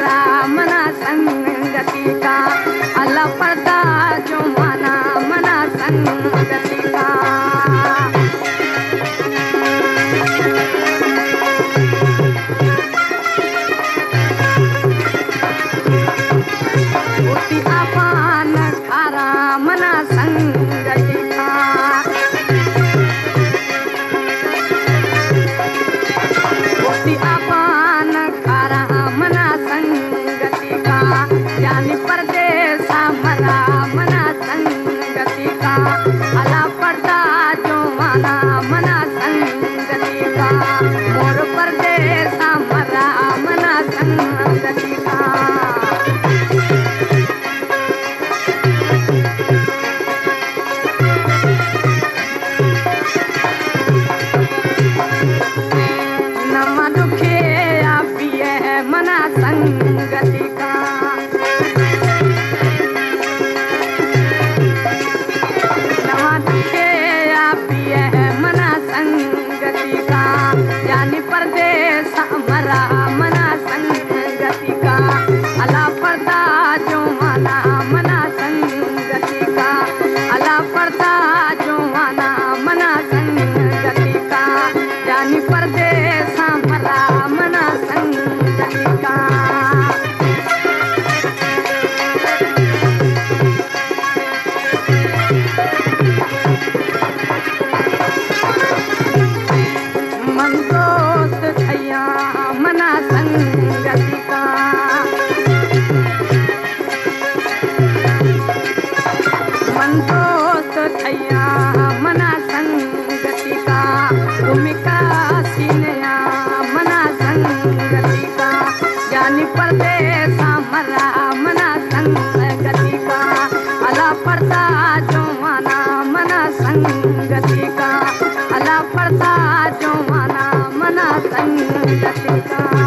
را منا سنگتی کا، اللہ پردہ جوانا منا سنگتی کا۔ ہوتی آپان کارا منا سنگتی کا۔ ہوتی آپان کارا منا سنگتی کا۔ یعنی پردیسا مرا منا سنگتی کا۔ اللہ پردہ جوانا منا سنگتی کا۔ مور پردیسا مرا منا سنگتی کا۔ نما دکھے آپیے منا سنگتی کا۔ نما دکھے آپیے منا سنگتی کا۔ یعنی پردیس مرا منا سنگتی کا۔ اللہ پردہ جوانا منا سنگتی کا۔ اللہ پردہ جوانا منا سنگتی کا۔ یعنی پردیس مرا منا سنگتی کا۔ من دوست تھیا منا سنگتی کا۔ من دوست تھیا منا سنگتی کا۔ گمی کا سینیا منا سنگتی کا۔ یعنی پردیسا مرا منا سنگتی کا۔ اللہ پردہ جوانا منا سنگتی کا۔ اللہ پردہ جوانا منا سنگتی کا۔